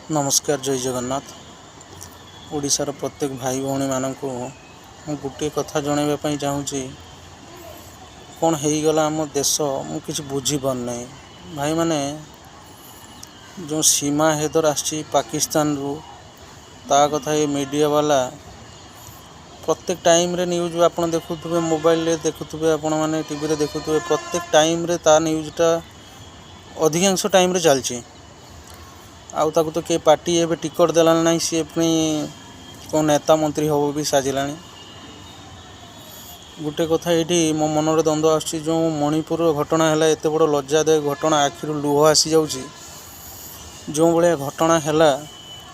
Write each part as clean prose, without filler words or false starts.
ନମସ୍କାର, ଜୟ ଜଗନ୍ନାଥ। ଓଡ଼ିଶାର ପ୍ରତ୍ୟେକ ଭାଇ ଭଉଣୀମାନଙ୍କୁ ମୁଁ ଗୋଟିଏ କଥା ଜଣାଇବା ପାଇଁ ଚାହୁଁଛି। କ'ଣ ହେଇଗଲା ଆମ ଦେଶ, ମୁଁ କିଛି ବୁଝିପାରୁନାହିଁ। ଭାଇମାନେ, ଯେଉଁ ସୀମା ହାଇଦର ଆସିଛି ପାକିସ୍ତାନରୁ, ତା କଥା ଏ ମିଡ଼ିଆ ବାଲା ପ୍ରତ୍ୟେକ ଟାଇମ୍ରେ ନ୍ୟୁଜ୍ ଆପଣ ଦେଖୁଥିବେ, ମୋବାଇଲରେ ଦେଖୁଥିବେ, ଆପଣମାନେ ଟିଭିରେ ଦେଖୁଥିବେ। ପ୍ରତ୍ୟେକ ଟାଇମ୍ରେ ତା ନ୍ୟୁଜ୍ଟା ଅଧିକାଂଶ ଟାଇମ୍ରେ ଚାଲିଛି। ଆଉ ତାକୁ ତ କିଏ ପାର୍ଟି ଏବେ ଟିକଟ୍ ଦେଲାନି ନାହିଁ, ସିଏ ପୁଣି କେଉଁ ନେତା ମନ୍ତ୍ରୀ ହେବ ବି ସାଜିଲାଣି। ଗୋଟେ କଥା ଏଇଠି ମୋ ମନରେ ଦ୍ୱନ୍ଦ୍ୱ ଆସୁଛି। ଯେଉଁ ମଣିପୁରର ଘଟଣା ହେଲା, ଏତେ ବଡ଼ ଲଜ୍ଜାଦାୟକ ଘଟଣା, ଆଖିରୁ ଲୁହ ଆସିଯାଉଛି ଯେଉଁ ଭଳିଆ ଘଟଣା ହେଲା।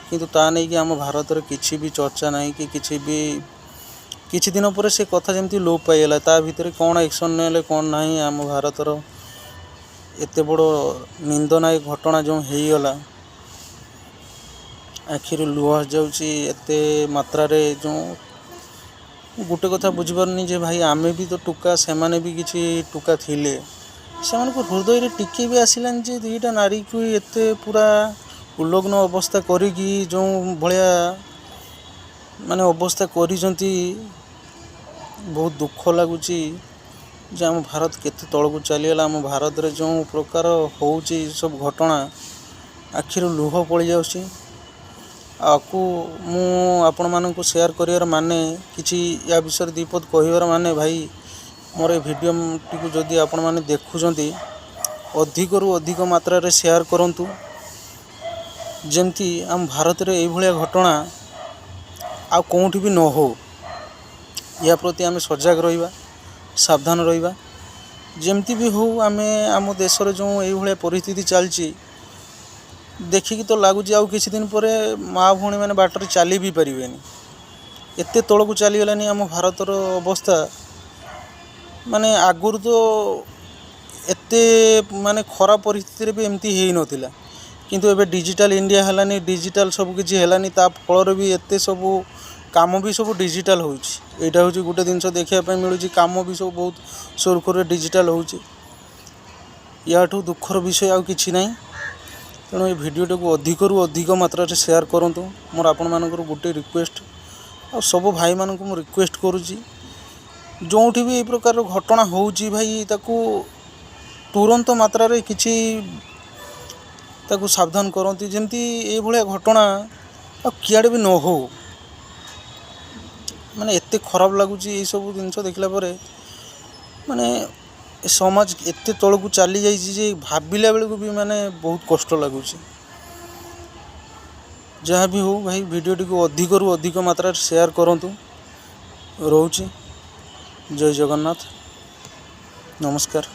କିନ୍ତୁ ତା ନେଇକି ଆମ ଭାରତରେ କିଛି ବି ଚର୍ଚ୍ଚା ନାହିଁ କି କିଛି ବି। କିଛି ଦିନ ପରେ ସେ କଥା ଯେମିତି ଲୋପ ପାଇଗଲା। ତା ଭିତରେ କ'ଣ ଆକ୍ସନ୍ ନେଲେ, କ'ଣ ନାହିଁ, ଆମ ଭାରତର ଏତେ ବଡ଼ ନିନ୍ଦନାୟକ ଘଟଣା ଯେଉଁ ହେଇଗଲା, ଆଖିରୁ ଲୁହ ଆସିଯାଉଛି ଏତେ ମାତ୍ରାରେ। ଯେଉଁ ଗୋଟେ କଥା ବୁଝିପାରୁନି ଯେ ଭାଇ, ଆମେ ବି ତ ଟୋକା, ସେମାନେ ବି କିଛି ଟୋକା ଥିଲେ। ସେମାନଙ୍କୁ ହୃଦୟରେ ଟିକେ ବି ଆସିଲାନି ଯେ ଦୁଇଟା ନାରୀକୁ ଏତେ ପୁରା ଉଲଗ୍ନ ଅବସ୍ଥା କରିକି ଯେଉଁ ଭଳିଆ ମାନେ ଅବସ୍ଥା କରିଛନ୍ତି? ବହୁତ ଦୁଃଖ ଲାଗୁଛି ଯେ ଆମ ଭାରତ କେତେ ତଳକୁ ଚାଲିଗଲା। ଆମ ଭାରତରେ ଯେଉଁ ପ୍ରକାର ହେଉଛି ସବୁ ଘଟଣା, ଆଖିରୁ ଲୁହ ପଡ଼ିଯାଉଛି। ଆକୁ ମୁଁ ଆପଣମାନଙ୍କୁ ସେୟାର କରିବାର ମାନେ, କିଛି ୟା ବିଷୟରେ ଦୁଇ ପଦ କହିବାର ମାନେ, ଭାଇ, ମୋର ଏ ଭିଡ଼ିଓଟିକୁ ଯଦି ଆପଣମାନେ ଦେଖୁଛନ୍ତି, ଅଧିକରୁ ଅଧିକ ମାତ୍ରାରେ ସେୟାର କରନ୍ତୁ, ଯେମିତି ଆମ ଭାରତରେ ଏଇଭଳିଆ ଘଟଣା ଆଉ କେଉଁଠି ବି ନ ହଉ। ୟା ପ୍ରତି ଆମେ ସଜାଗ ରହିବା, ସାବଧାନ ରହିବା। ଯେମିତି ବି ହଉ, ଆମେ ଆମ ଦେଶରେ ଯେଉଁ ଏଇଭଳିଆ ପରିସ୍ଥିତି ଚାଲିଛି, ଦେଖିକି ତ ଲାଗୁଛି ଆଉ କିଛି ଦିନ ପରେ ମା ଭଉଣୀମାନେ ବାଟରେ ଚାଲି ବି ପାରିବେନି। ଏତେ ତଳକୁ ଚାଲିଗଲାନି ଆମ ଭାରତର ଅବସ୍ଥା। ମାନେ ଆଗରୁ ତ ଏତେ ମାନେ ଖରାପ ପରିସ୍ଥିତିରେ ବି ଏମିତି ହେଇନଥିଲା। କିନ୍ତୁ ଏବେ ଡିଜିଟାଲ୍ ଇଣ୍ଡିଆ ହେଲାନି, ଡିଜିଟାଲ୍ ସବୁ କିଛି ହେଲାନି, ତା ଫଳରେ ବି ଏତେ ସବୁ କାମ ବି ସବୁ ଡିଜିଟାଲ୍ ହେଉଛି। ଏଇଟା ହେଉଛି ଗୋଟେ ଜିନିଷ ଦେଖିବା ପାଇଁ ମିଳୁଛି, କାମ ବି ସବୁ ବହୁତ ସୁରୁଖୁରୁରେ ଡିଜିଟାଲ୍ ହେଉଛି। ୟାଠୁ ଦୁଃଖର ବିଷୟ ଆଉ କିଛି ନାହିଁ। ତେଣୁ ଏ ଭିଡ଼ିଓଟାକୁ ଅଧିକରୁ ଅଧିକ ମାତ୍ରାରେ ସେୟାର କରନ୍ତୁ। ମୋର ଆପଣମାନଙ୍କର ଗୋଟେ ରିକ୍ୱେଷ୍ଟ, ଆଉ ସବୁ ଭାଇମାନଙ୍କୁ ମୁଁ ରିକ୍ୱେଷ୍ଟ କରୁଛି, ଯେଉଁଠି ବି ଏଇ ପ୍ରକାରର ଘଟଣା ହେଉଛି ଭାଇ, ତାକୁ ତୁରନ୍ତ ମାତ୍ରାରେ କିଛି ତାକୁ ସାବଧାନ କରନ୍ତି, ଯେମିତି ଏଇଭଳିଆ ଘଟଣା ଆଉ କୁଆଡ଼େ ବି ନ ହଉ। ମାନେ ଏତେ ଖରାପ ଲାଗୁଛି ଏଇସବୁ ଜିନିଷ ଦେଖିଲା ପରେ। ମାନେ ଏ ସମାଜ ଏତେ ତଳକୁ ଚାଲି ଯାଇଛି ଯେ ଭାବିଲା ବେଳକୁ ବି ମାନେ ବହୁତ କଷ୍ଟ ଲାଗୁଛି। ଯାହା ବି ହଉ ଭାଇ, ଭିଡ଼ିଓଟିକୁ ଅଧିକରୁ ଅଧିକ ମାତ୍ରାରେ ସେୟାର କରନ୍ତୁ। ରହୁଛି, ଜୟ ଜଗନ୍ନାଥ, ନମସ୍କାର।